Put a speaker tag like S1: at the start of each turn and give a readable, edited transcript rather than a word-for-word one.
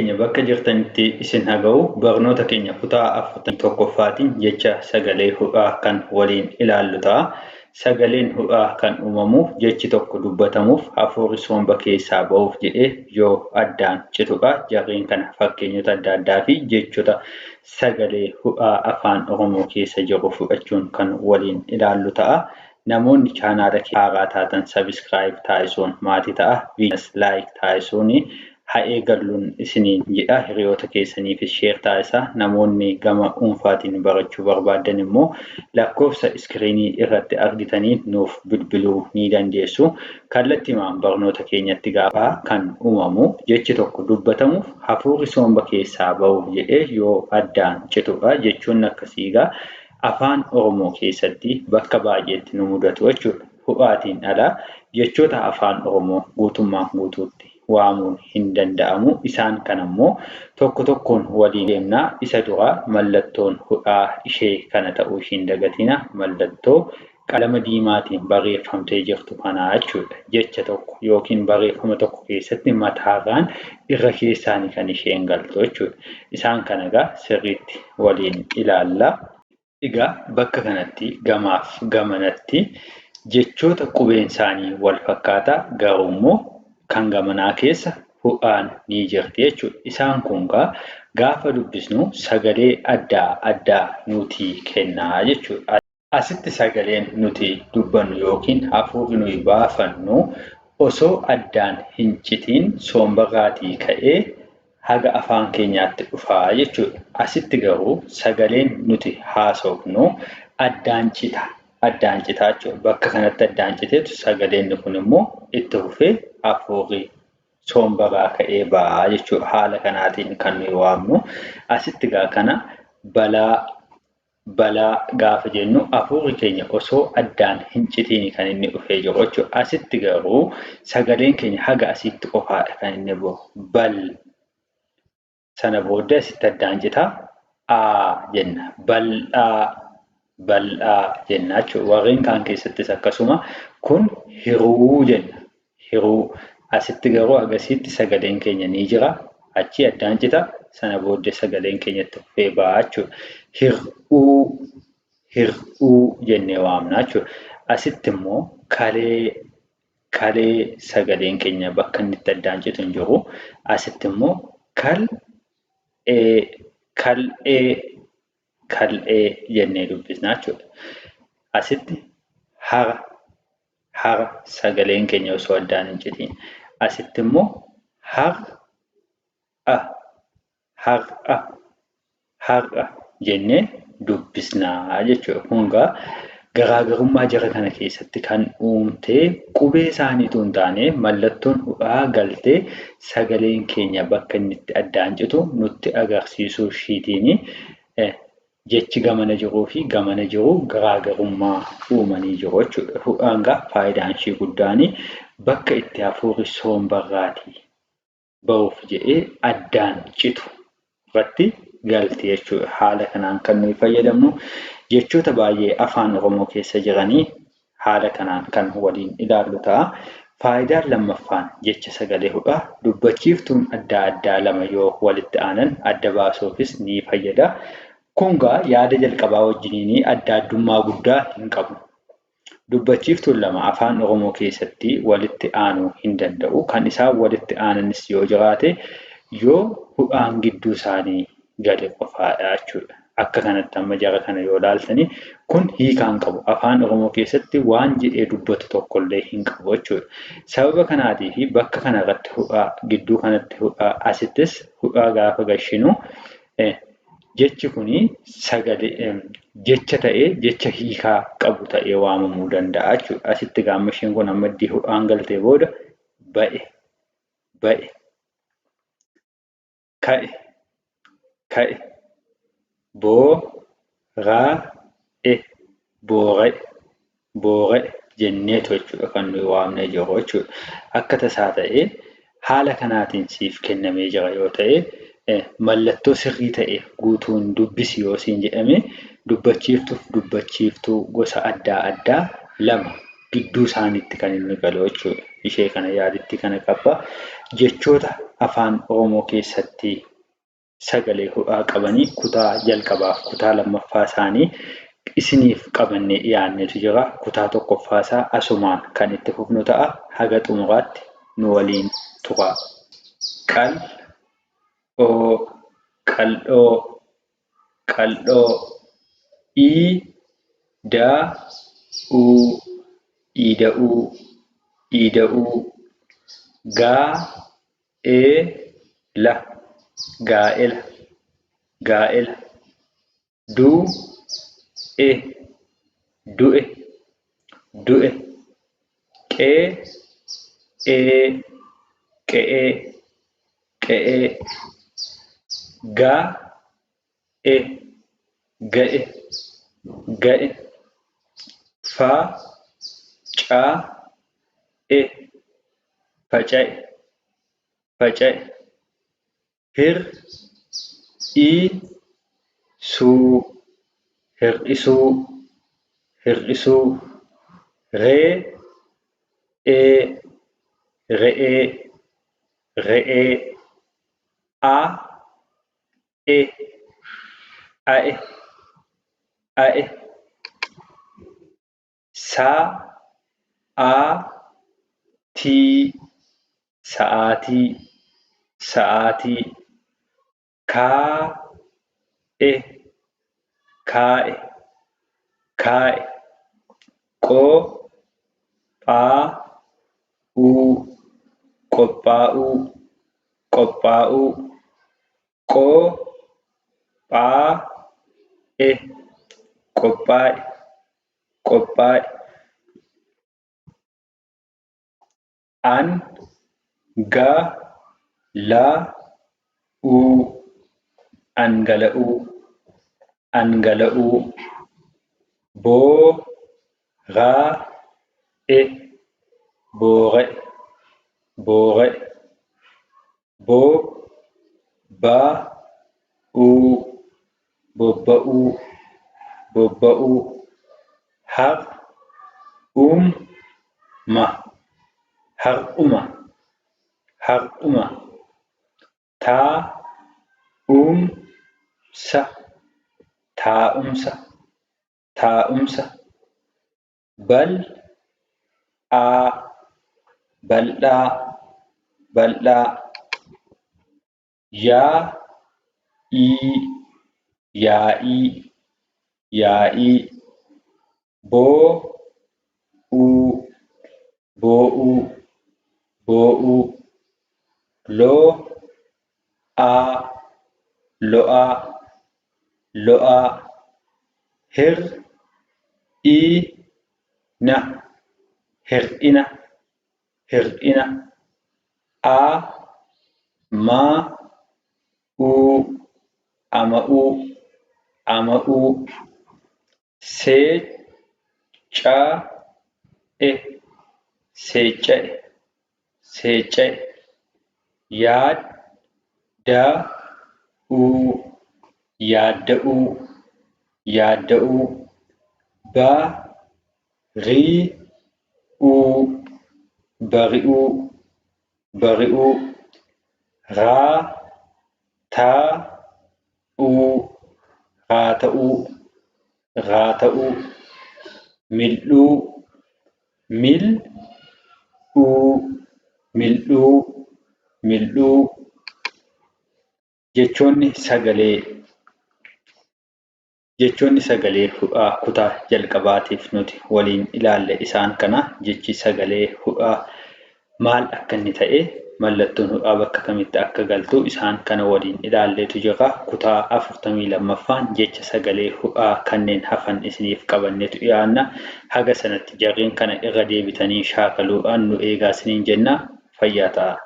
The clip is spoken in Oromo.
S1: Keenya bakka jirtanitti isin haa ga'u. Barnoota keenya kutaa 41ffaatiin jecha sagalee hudhaa kan waliin ilaallu ta'a. Sagaleen hudhaa kan uumamu jechi tokko dubbatamuuf hafuurri somba keessaa ba'uuf jedhee yoo addaan citudha. Jarreen kana fakkeenyota adda addaa fi jechoota sagalee hudhaa Afaan Oromoo keessa jiru fudhachuun kan waliin ilaallu ta'a. Namoonni chaanaala haaraa taatan subscribe taasisuun maatii ta'a. Viidiyoo like taasisuun haa eegalluun isiniin jedha. Hiriyoota keessaniifis share taasisaa. Namoonni gama dhuunfaatiin barachuu barbaadan immoo lakkoofsa iskiriinii irratti argitanii nuuf bilbiluu ni dandeessu. Kallattiimaan barnoota keenyatti gaafa kan uumamu jechi tokko dubbatamuuf hafuurri somba keessaa ba'uuf jedhee yoo addaan citudha. Jechoonni akkasii egaa Afaan Oromoo keessatti bakka baay'eetti nu mudatu jechuudha. Hudhaatiin ala jechoota Afaan Oromoo guutummaan guutuutti waamuun hin danda'amu. Isaan kana immoo tokko tokkoon waliin deemna. Isa dura mallattoon hudhaa ishee kana ta'uu ishii hin dagatina. Mallattoo qalama diimaatiin barreeffamtee jirtu kana jechuudha. Jecha tokko yookiin barreeffama tokko keessatti mataarraan irra keessaani kan isheen galtu jechuudha. Isaan kana egaa sirriitti waliin ilaalla. Egaa bakka kanatti gamaaf gamanatti jechoota qubeen isaanii wal fakkaataa garuu immoo kan gamanaa keessa hudhaan ni jirti jechuudha. Isaan kun egaa gaafa dubbisnu sagalee adda addaa nuti kennaa jechuudha. Asitti sagaleen nuti dubbannu yookiin hafuurri nuyi baafannu osoo addaan hin citiin sombarraatii ka'ee haga afaan keenyaatti dhufa jechuudha. Asitti garuu sagaleen nuti haasofnu addaan cita. Addaan cita jechuudha. Bakka kanatti addaan citeetu sagaleenni kun immoo itti fufee hafuurri sombarraa ka'ee ba'a jechuudha. Haala kanaatiin kan nuyi waamnu. Asitti egaa kana balaa balaa gaafa jennu hafuurri keenya osoo addaan hin citiini kan inni dhufee jiru jechuudha. Asitti garuu sagaleen keenya haga asiitti qofaadha kan inni bahu. Bal sana booddee asitti addaan cita aa jenna. Bal'aa bal'aa jenna jechuudha. Warreen kaan keessattis akkasuma kun hiruu jenna. Hiruu asitti garuu agasiitti sagaleen keenya ni jira. Achii addaan cita sana booddee sagaleen keenya itti fufee ba'a jechuudha. Hir'uu hir'uu jennee waamna jechuudha. Asitti immoo kalee kalee sagaleen keenya bakka inni itti addaan citu hin jiru. Asitti immoo kal ee kal'ee kal'ee jennee dubbisna jechuudha. Asitti hara hara sagaleen keenya osoo addaan hin citiin. Asitti immoo har a har'a har'a jennee dubbisna jechuudha. Kun egaa garaagarummaa jara kana keessatti kan uumte qubee isaaniitu hin taane mallattoon hudhaa galtee sagaleen keenya bakka inni itti addaan citu nutti agarsiisuu ishiitiin jechi gamana jiruu fi gamana jiru garaagarummaa uumanii jiru jechuudha. Hudhaan egaa faayidaan ishii guddaan bakka itti hafuurri soombarraatii bahuuf jedhee addaan citu irratti galti jechuudha. Haala kanaan kan nuyi fayyadamnu jechoota baay'ee Afaan Oromoo keessa jiranii haala kanaan kan waliin ilaallu ta'a. Faayidaan lammaffaan jecha sagalee hudhaa dubbachiiftuun adda addaa lama yoo walitti aanan adda baasuufis ni fayyada. Kun gaa yaada jalqabaa wajjiniin adda addummaa guddaa hin qabu. Dubbachiiftuun lama Afaan Oromoo keessatti walitti aanuu hin danda'u. Kan isaan walitti aananis yoo jiraate yoo hudhaan gidduu isaanii gale qofaadha jechuudha. Akka kanatti amma jara kana yoo ilaaltani kun hiikaa hin qabu. Afaan Oromoo keessatti waan jedhee dubbatu tokkollee hin qabu jechuudha. Sababa kanaatiif bakka kanarratti hudhaa, gidduu kanatti hudhaa, asittis hudhaa gaafa gashinu Jechi kun sagalee jecha ta'ee jecha hiikaa qabu ta'ee waamamuu danda'a jechuudha. Asitti egaa amma isheen kun amma iddii ho'aan galtee booda ba'e, ba'e, ka'e, ka'e, boo, raa, e, boora'e, boora'e jenneetu jechuudha kan nuyi waamnee jirru jechuudha. Akka tasaa ta'ee haala kanaatiin siif kennamee jira yoo ta'e mallattoo sirrii ta'e guutuun dubbisi yoo siin jedhame dubbachiiftuuf dubbachiiftuu gosa addaa addaa lama Gidduu isaaniitti kan inni galu jechuudha. Ishee kana yaaditti kana qaba. Jechoota afaan Oromoo keessatti sagalee ho'aa qabanii kutaa jalqabaaf kutaa lammaffaa isaanii isiniif qabannee dhiyaannetu jira. Kutaa tokkoffaa isaa asumaan kan itti fufnu ta'a. Haga xumuraatti nu waliin turaa. Qal oo qal'oo qal'oo i da u ida'uu ida'uu gaa ee la gaa'ela gaa'ela du e du'e du'e qe ee qe'ee qe'ee ga e ga'e ga'e fa ca e faca'e faca'e hir i suu hir'isuu hir'isuu ree ee re'ee re'ee a e a'e a'e sa a tii sa'aatii sa'aatii kaa e kaa'e kaa'e qo phaa uu qophaa'uu qophaa'uu qo phaa e qophaa'e qophaa'e an ga la uu dhangala'uu dhangala'uu boo raa e boora'e boora'e boo ba uu bobba'uu bobba'uu har um ma har'uma har'uma taa um sa taa'umsa taa'umsa bal aa bal'aa bal'aa yaa ii yaa'ii yaa'ii boo uu boo'uu boo'uu loo aa lo'aa lo'aa hir i na hir'ina hir'ina a ma uu ama'uu ama'uu see ca e seecca'e seecca'e yaad da uu yaadda'uu yaadda'uu ba ri uu bari'uu bari'uu raa taa uu raata'uu raata'uu mil'uu mil uu mil'uu mil'uu jechoonni sagalee Jechoonni sagalee hudhaa kutaa jalqabaatiif nuti waliin ilaalle isaan kana. Jechi sagalee hudhaa maal akka inni ta'e, mallattoon hudhaa bakka kamitti akka galtu isaan kana waliin ilaalleetu jirra. Kutaa 42ffaan jecha sagalee hudhaa kanneen hafan isiniif qabanneetu dhiyaanna. Haga sanatti jarreen kana irra deebitanii shaakaluudhaan nu eegaa isiniin jenna. Fayyaa ta'aa.